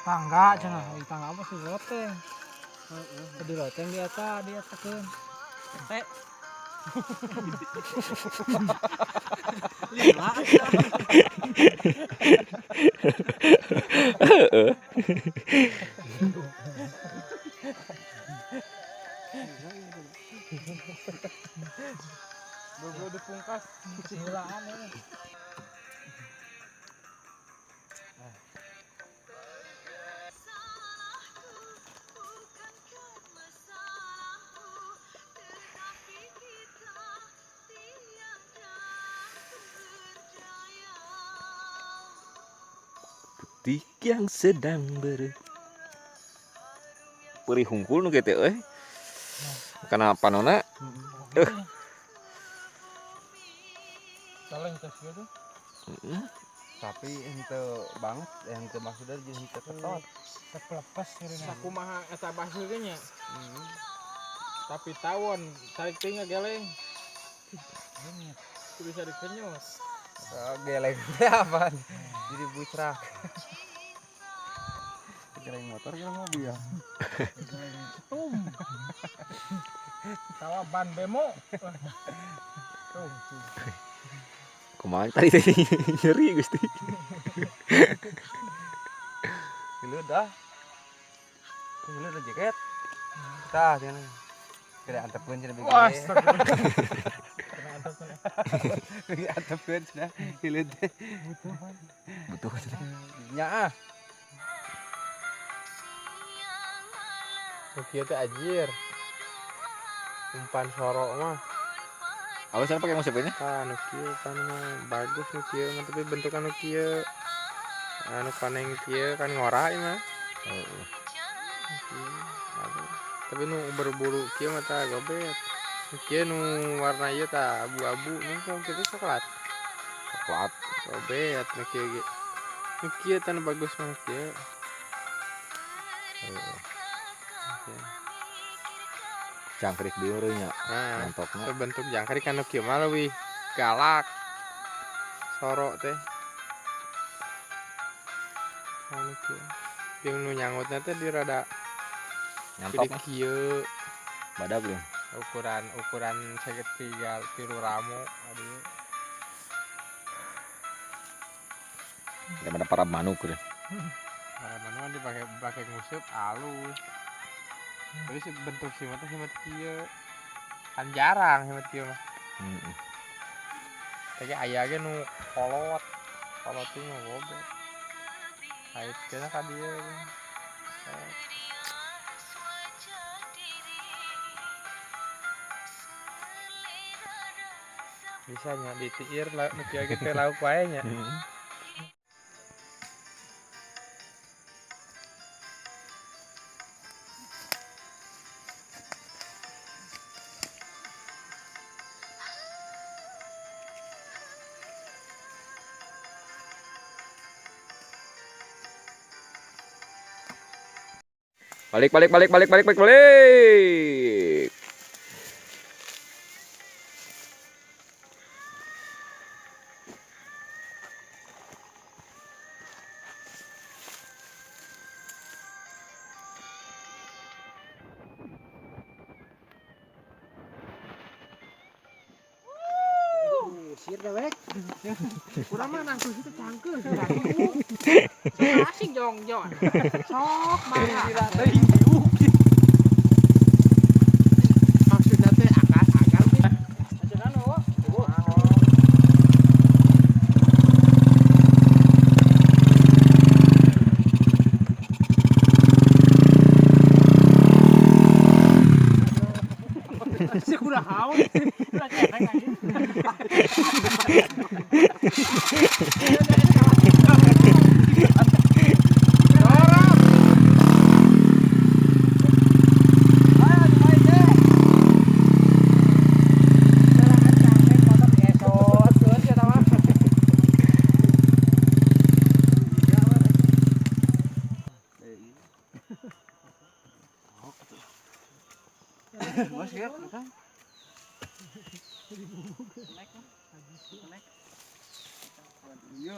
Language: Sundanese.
Tangga cenah, di tangga apa sih loteng. Di loteng di atas, di atakeun. Teh. Lila. Bobo dipungkas silaan ini. Putih yang sedang ber perih hungkul nu kitu euy. Kana panona Saling tes gitu. heeh. Tapi ente banget, ente maksudnya jadi henteu ketot. Terpelepas gitu. Sakumaha eta baseuh ge nya. Tapi tawon tarik teuing ngageleng. Itu bisa dikenyot. Oh, geleng teh apa? Jadi bucrak. Geleng motor geleng mobil. Tum. Tawa ban bemo. Tuh. Kumaha tadi teh nyeri Gusti. Hileud dah. Hileud lah jaket. Tah cenah. Kira antepkeun cenah begini. Wah, astagfirullah. Kena antep. Begi antepkeun cenah hileud teh. Butuh. Nya ah. Nu kieu teh ajir. Umpan sorok mah. Apa sih pakai musik ini? Ah, nu kieu pan mah bagus nu kieu mah tapi bentukan nu kieu. Anu koneng kieu kan ngora ieu mah. Heeh. Nu kieu, bagus. Tapi nu berbulu kieu mah tah gobet. Nu kieu nu warna ieu tah abu-abu nu sok kitu coklat. Coklat. Gobet nu kieu ge. Nu kieu tah nu bagus mah nu kieu. Heeh. Kieu. Jangkrik deui euy nya. Nah, Mantapna. bentuk jangkrik kan nu kieu mah leuwih galak. Sorok teh. Anu kieu. Jeung nu nyangutna teh di rada Nyantok gede kieu. Badag deui. Ukuran ukuran segitiga tilu ramo aduh. Daripada para manuk euy. Para manuk dipake pake nguseup alus. Tapi si bentuk simat teh simat kieu. Kan jarang simat kieu mah. Heeh. Tapi aya ge nu kolot. Kolot teh nu gobet. Aitkeun ka dieu. Bisa nya ditiir nu kieu ge teh lauk wae nya. Balik balik balik balik balik balik balik. Sir dewek. Kurang mah nangkul itu cangkeul. Asik jong-jong. Sok mangga. Maksudnya teh akar-akar teh. Ajaran oh. Sih kurang haus. Udah cetek anjing. Bos ya, kan? Iya.